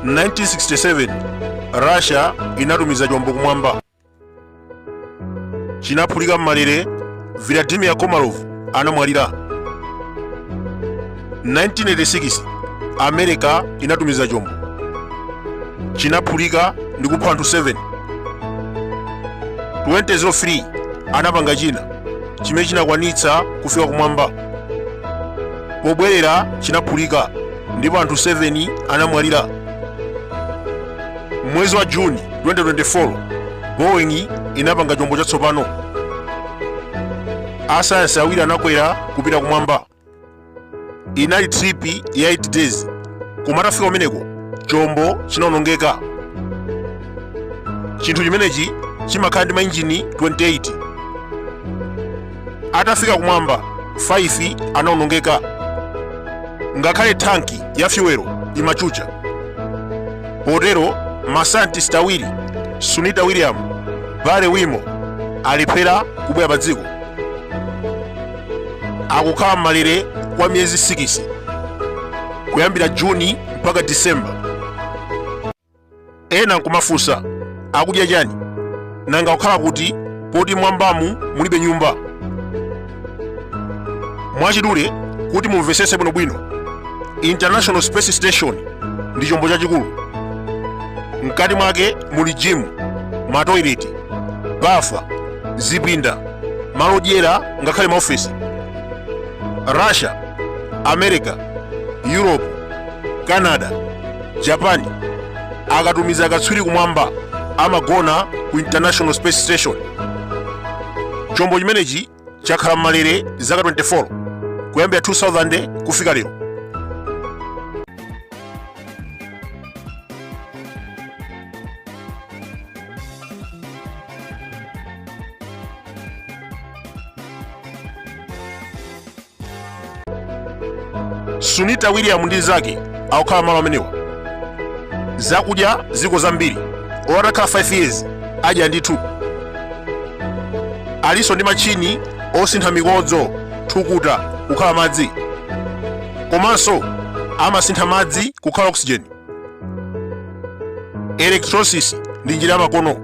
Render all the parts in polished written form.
1967 Russia inatumiza chombo kumwamba, chinaphulika m'malere. Vladimir Komarov anamwalira. 1986 America inatumiza chombo, chinaphulika ndi kupha anthu 7. 2003 anapanga china chimene chinakwanitsa kufika kumwamba, pobwerera chinaphulika ndipo anthu 7 anamwalira. Mwezi wa Juni 2024 Boeing inapanga chombo chatsopano. Asayansi awiri anakwera kupita kumwamba. Inali trip ya 8 days, koma atafika kumeneko chombo chinawonongeka. Chinthu chimenechi chimakhala ndi mainjini 28. Atafika kumwamba, 5 anawonongeka. Ngakhale thanki ya fuel imachucha. Potero mascientist awiri, Sunita William, Barry Wilmore, alephera kubwera pa dziko. Akukhala m'malere kwa miyezi 6 kuyambira Juni mpaka Disemba. Ena nkumafunsa, akudya chani? Nanga kukhala kuti poti mwambamu mulibe nyumba? Mwachidule, kuti mumvesese bwinobwino, International Space Station ndi chombo chachikulu. Mkati mwake muli gym, matoileti, bafa, zipinda, malo odyera, ngakhale maofesi. Russia, America, Europe, Canada, Japan akatumiza akatswiri kumwamba amagona ku International Space Station. Chombo chimenechi chakhala m'malere zaka 24 kuyambira 2000 kufika lero. Sunita William ndi nzake akukhala malo amenewa. Zakudya ziko zambiri, atakhala 5 years adya ndithu. Alinso ndi machini osintha mikodzo, thukuta kukhala madzi, komanso amasintha madzi kukhala oxygen. Electrolysis ndi njira yamakono,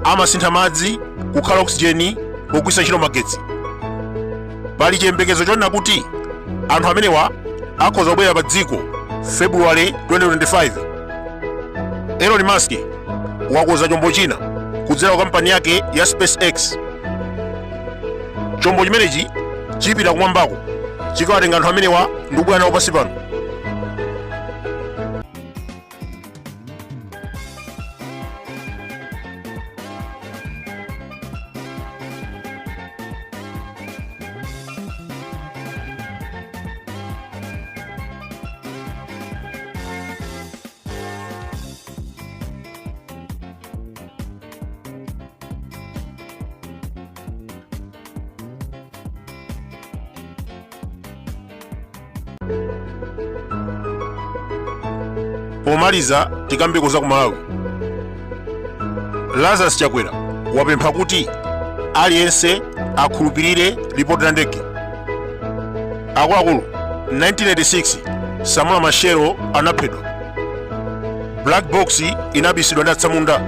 amasintha madzi kukhala oxygen pogwiritsa ntchito magetsi. Pali chiyembekezo chonena kuti anthu amenewa akhoza kubwera pa dziko February 2025. Elon Musk wakonza chombo china kudzera ku kampani yake ya SpaceX. Chombo chimenechi chipita kumwambako, chikawatenga anthu amenewa ndi kubwera nawo pansi pano. Pomaliza, tikambeko za ku Malawi. Lazarus Chakwera wapempha kuti aliyense akhulupirire lipoti la ndege. Akuluakulu, 1986 Samora Machel anaphedwa. Black box inabisidwa ndi atsamunda.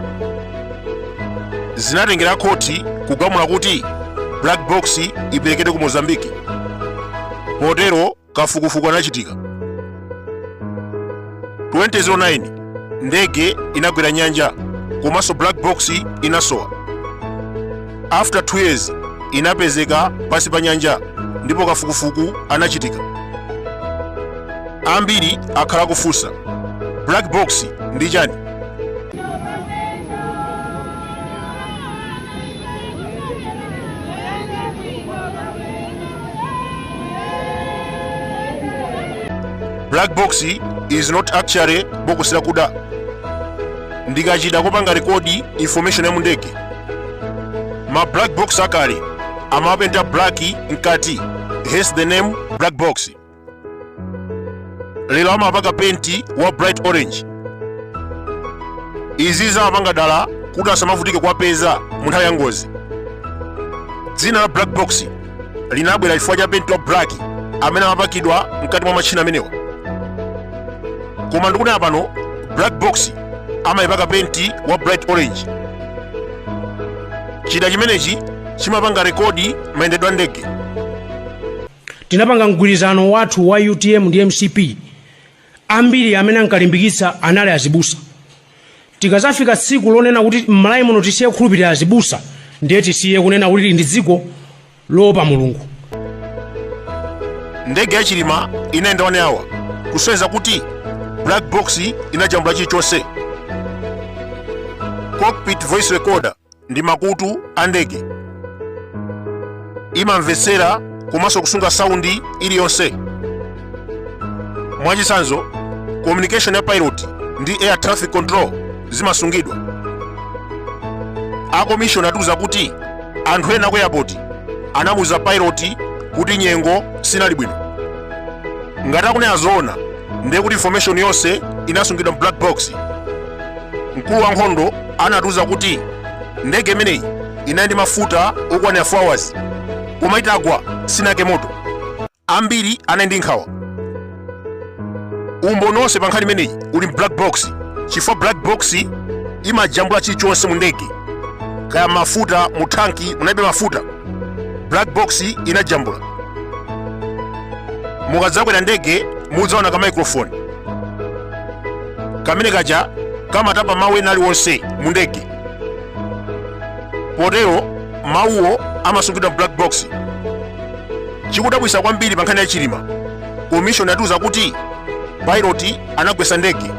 Zinatengera khoti kugamula kuti black box iperekedwe ku Mozambique. Potero kafukufuku anachitika. 2009 ndege inagwera nyanja komanso black box inasowa. After 2 years inapezeka pansi pa nyanja ndipo kafukufuku anachitika. Ambiri akhala kufunsa, black box ndi chani? Black box is not actually bokosi lakuda. Ndikachida kopanga record information ya mundege. Ma black box akale amapenta black mkati, hence the name black box. Lero amapaka penti wa bright orange. Izi amapanga dala kuti asamavutike kuwapeza mu nthawi ya ngozi. Dzina la black box linabwera chifukwa cha penti wa black amene amapakidwa mkati mwa matchina amenewa. Koma ndikunena pano, Black box amayipaka penti wa bright orange. Chida chimenechi chimapanga rekodi mayendedwe a ndege. Tinapanga mgwirizano wathu wa UTM ndi MCP. Ambiri amene ankalimbikitsa anali azibusa. Tikazafika tsiku lonena kuti m'Malawi muno tisiye kukhulupirira azibusa, ndiye tisiye kunena kuti ndi dziko loopa Mulungu. Ndege ya Chilima inayenda 1 hour, kusonyeza kuti black box inajambula chilichonse. Cockpit voice recorder ndi makutu a ndege, imamvetsera komanso kusunga saundi iliyonse. Mwachitsanzo, communication ya pilot ndi air traffic control zimasungidwa. A commission atiuza kuti anthu ena ku airport anamuuza pilot kuti nyengo sinali bwino. Ngati akunena zoona, ndiye kuti information yonse inasungidwa mu black box. Mkulu wa nkhondo anatiuza kuti ndege imeneyi inali ndi mafuta okwanira 4 hours, koma itagwa sinayake moto. Ambiri anali ndi nkhawa. Umboni wonse pa nkhani imeneyi uli mu black box, chifukwa black box imajambula chilichonse mu ndege. Kaya mafuta mu thanki munalibe mafuta, black box inajambula. Mukadzakwera ndege mudzaona ka microphone kamene kaja kamatapa mawu ena aliwonse mu ndege. Potero mawuwo amasungidwa mu black box. Chikudabwisa kwambiri pa nkhani ya Chilima, commission yatiuza kuti pilot anagwesa ndege,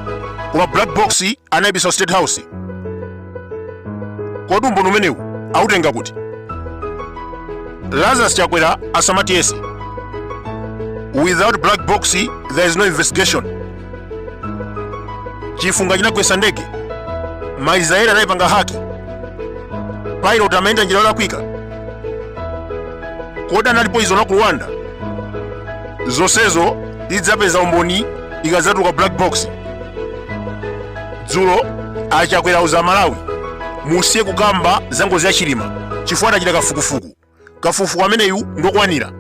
koma black box anayibisa ku State House. Kodi umboni umenewu autenga kuti? Lazarus Chakwera asamatiyese. Without black box there is no investigation. Chifunga chinagwesa ndege, Maisraeli anayipanga hack, pilot amayenda njira yolakwika. Kodi anali poison ku Rwanda? Zonsezo tidzapeza umboni ikadzatuluka black box. Dzulo aChakwera auza Malawi, musiye kukamba za ngozi ya Chilima chifukwa adachita kafukufuku. Kafukufuku ameneyu ndokwanira.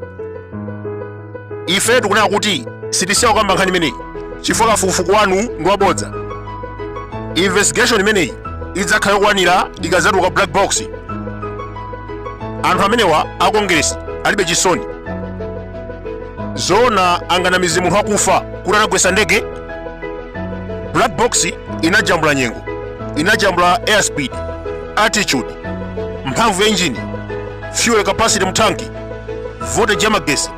Ife tikunena kuti sitisiya kukamba nkhani imeneyi chifukwa kafukufuku wanu ndi wabodza. Investigation imeneyi idzakhala yokwanira ikadzatuluka black box. Anthu amenewa a Kongeresi alibe chisoni. Zoona anganamize munthu wakufa kuti anagwesa ndege? Black box inajambula nyengo, inajambula airspeed, altitude, mphamvu ya injini, fuel capacity mu tanki, voltage ya magesi,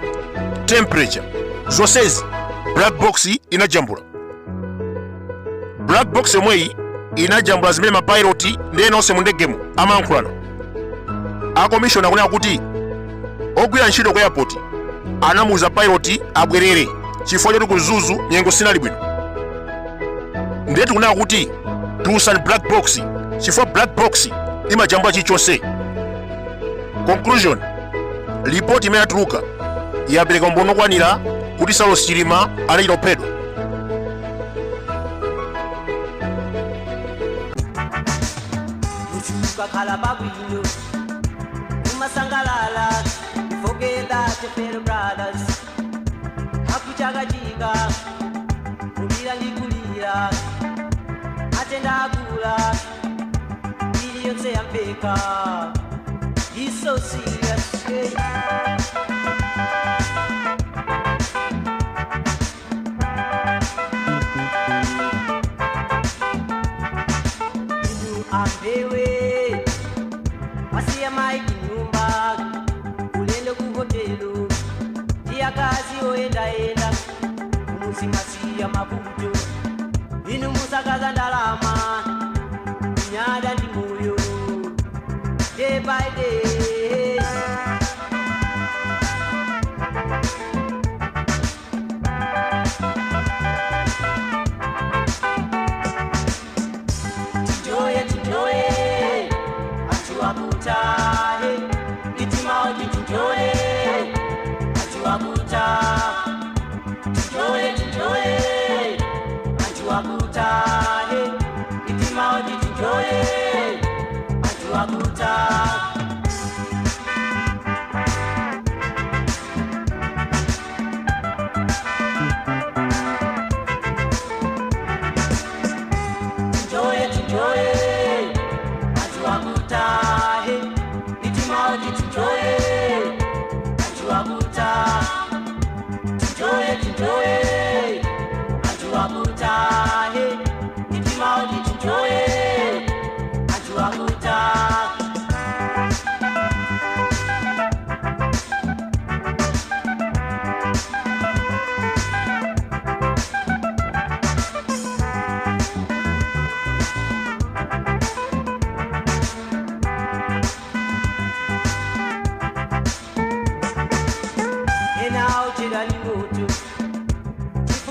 temperature. Zonsezi black box inajambula. Black box yomweyi inajambula zimene mapiloti ndi ena onse mu ndegemo amayankhulana. A commission akunena kuti ogwira ntchito ku airport anamuuza pilot abwerere chifukwa choti ku Mzuzu nyengo sinali bwino. Ndiye tikunena kuti tulusani black box chifukwa black box imajambula chilichonse. Conclusion: ripoti imene yatuluka yapereka umboni okwanira kuti Saulos Chilima anachita kuphedwa. Ukakhala pabwino umasangalala, forget that your fellow brothers akuchakachika, kulira ndi kulira, matenda akula, ili yonse yamveka. It's so serious, yeah. Inu ambewe wasiya mai kunyumba, ulendo ku hotelo ndi akazi oyendayenda, kumuzi mwasiya mavuto. Inu musakaza ndalama, kunyada ndi moyo day by day. Tinjoye, tinjoye, anthu akuta, hey. Nditimaoti tinjoye, anthu akuta. Tinjoye, tinjoye, anthu akuta, hey. Nditimaoti tinjoye, anthu akuta.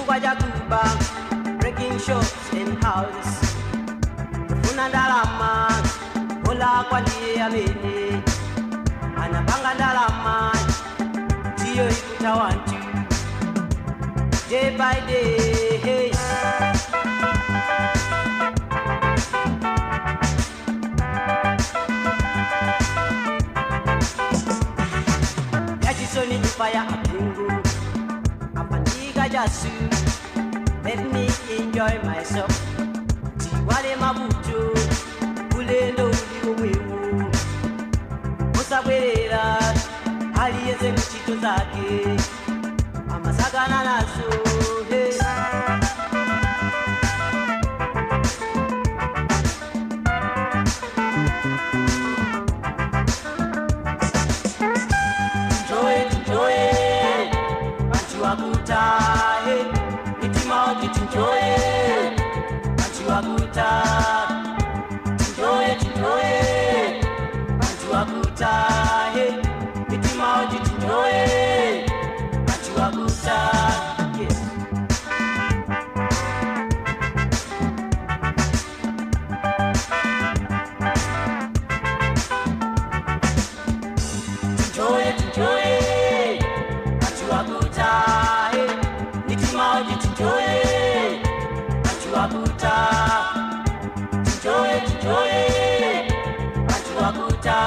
Chifukwa cha kuba, breaking shops and houses. Kufuna ndalama, olakwa ndiye amene anapanga ndalama, ndiyo ikuta wanthu day by day. Hey. Yachisoni imfa ya aphungu apandika chasu. Let me enjoy myself, tiiwale mavuto, ulendo uli omwewu usabwerera, aliyense kuntchito zake amasakana nazo, hey. Tinjoye, tinjoye, anthu akuta, hey. Mitima oti tinjoye, anthu akuta. Tinjoye, tinjoye, anthu akuta, hey. Mitima oti tinjoye, anthu akuta, yes. Tinjoye, tinjoye, anthu akuta, hey. Mitima oti tinjoye, anthu akuta. Tinjoye, tinjoye, anthu akuta.